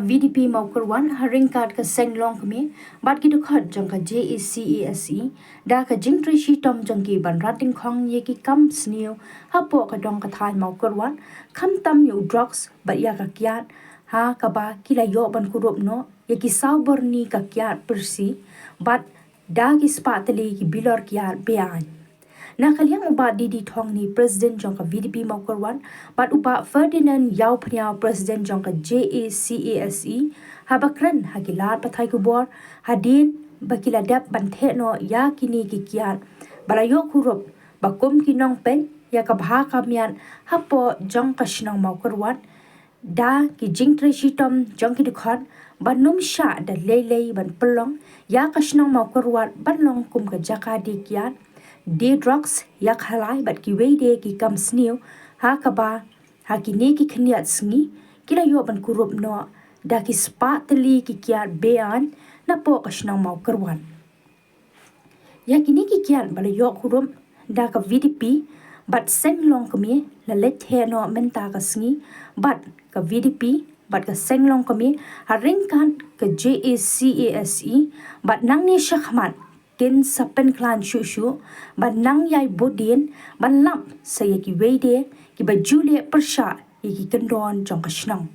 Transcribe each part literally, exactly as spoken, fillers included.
VDP Mawkyrwat ha ryngkat ka seng longkmie bad ki dkhot jong ka JACASE da ka jingtrei shitom jong ki ban rat dyngkhong ïa ki kam sniew hapoh ka dong ka thaiñ Mawkyrwat, khamtam ïa u drugs bad ïa ka kiad, ha kaba ki la ïoh ban kurup noh ïa ki saw byrni ka kiad pyrsi bad da ki spah tylli ki bilor kiad be-aiñ. Na ka liang u Bah D D Thongni, President jong ka VDP Mawkyrwat, bad u Bah Ferdinand Ïawphniaw, President jong ka JACASE, haba kren ha ki lad pathai khubor hadien ba ki la dep ban theh noh ïa kine ki kiad ba la ïoh kurup ba kum ki nongpeit ïa ka bha ka miat hapoh jong ka shnong Mawkyrwat, da ki jingtrei shitom jong ki dkhot ban ym shah da lei lei ban pynlong ïa ka shnong Mawkyrwat ban long kum ka jaka die kiad, die drugs, ïa khalai bad kiwei de ki kam sniew, ha kaba ha kine ki khyndiat sngi ki la ïoh ban kurup noh da ki spah tylli ki kiad be-aiñ napoh ka shnong Mawkyrwat. Ïa kine ki kiad ba la ïoh kurup da ka VDP bad seng longkmie la leit theh noh mynta ka sngi bad ka VDP bad ka seng longkmie ha ryngkat ka JACASE bad nangne shakhmat kin sa pynkhlaiñ shuh shuh ban nang ïai bud dien ban lap sa ïa kiwei de kiba ju leh pyrshah ïa ki kyndon jong ka shnong.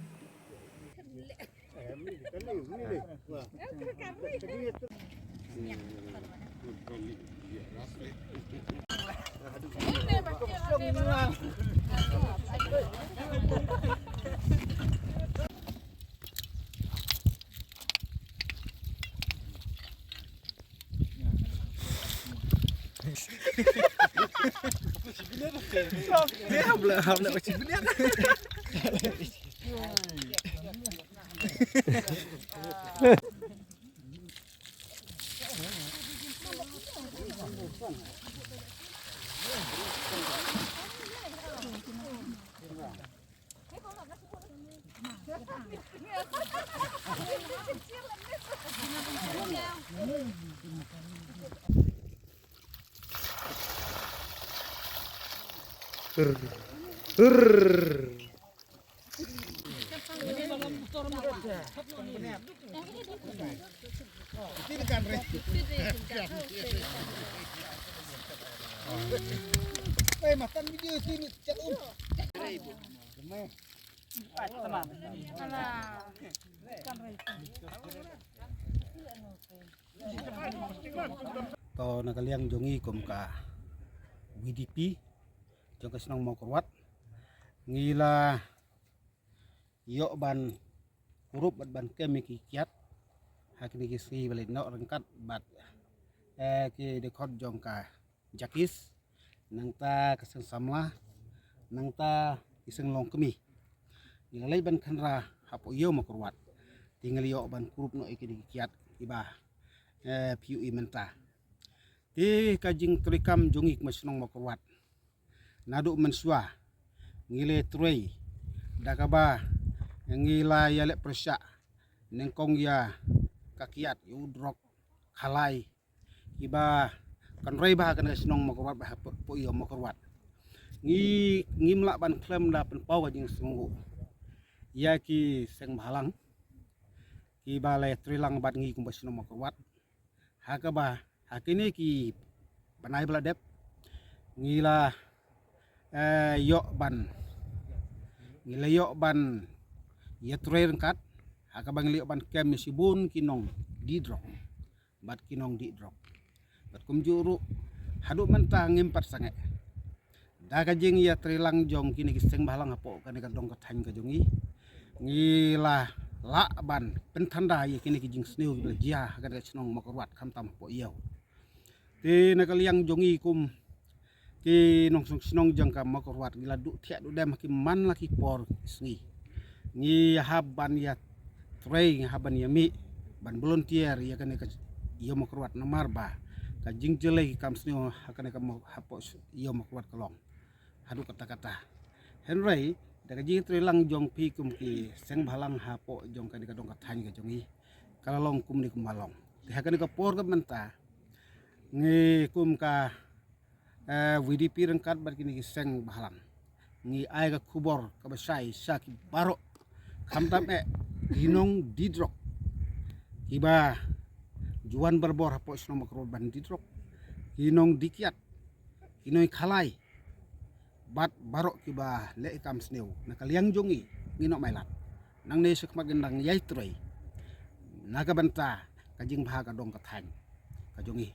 To, na ka liang jong ngi kum ka VDP jong ka shnong Mawkyrwat, ngi la ïoh ban kurup bad ban kem ïa ki kiad ha kine ki sngi ba la ïoh ryngkat bad, eh, ki dkhot jong ka JACASE, nangta ka seng samla, nangta ki seng longkmie. Ngi la leit ban khynra hapoh ïew Mawkyrwat, te ngi la ïoh ban kurup noh ïa kine ki kiad kiba, eh, phi ïohi mynta. Te ka jingtrei kam jong ngi kum ka shnong Mawkyrwat, naduh mynshuwa ngi la trei da kaba ngi la ïaleh pyrshah nyngkong ïa ka kiad, ïa u drok, khalai, kiba kynrei bha ha kane ka shnong Mawkyrwat bad hapoh ïew Mawkyrwat. Ngi, ngim lah ban khlem da pynpaw ka jingsngewnguh ïa ki seng bhalang kiba la trei lang bad ngi kum ka shnong Mawkyrwat. Ha kaba ha kine ki bnai ba la dep, ngi la, eh, ïoh ban, ngi la ïoh ban ïatrei ryngkat, ha kaba ngi la ïoh ban kem ïa shibun ki nongdih drok bad ki nongdih drok. Bad kumjuh ruh, haduh mynta ngim pat sangeh da ka jingïatreilang jong kine ki seng bhalang hapoh kane ka dong ka thaiñ ka jong ngi, ngi la lah ban pynthanda ïa kine ki jingsniew kiba la jia ha kane ka shnong Mawkyrwat khamtam hapoh ïew. Te na ka liang jong ngi kum ki nongshong shnong jong ka Mawkyrwat, ngi la duh thiah duh dem ha ki man la ki por ki sngi. Ngi hap ban ïatrei, ngi hap ban ïamih ban volunteer ïa kane ka ïew Mawkyrwat namar ba ka jingjyllei ki kam sniew ha kane ka Maw-, hapoh ïew Mawkyrwat ka long haduh katta katta. Hynrei da ka jingtreilang jong phi kum ki seng bhalang hapoh jong kane ka dong ka thaiñ ka jong ngi, ka la long kumne kumba long. Te ha kane ka por ka mynta, ngi kum ka, eh, VDP ryngkat bad kine ki seng bhalang, ngi ai ka khubor kaba shai sha ki baroh, khamtam eh ki nongdie drok kiba ju wan barabor hapoh shnong Mawkyrwat ban die drok, ki nongdie kiad, ki nongkhalai, bad baroh kiba leh kam sniew na ka liang jong ngi, ngi Nongmailat. Nangne shakhmat ngin dang ïai trei na ka bynta ka jingbha ka dong ka thaiñ ka jong ngi.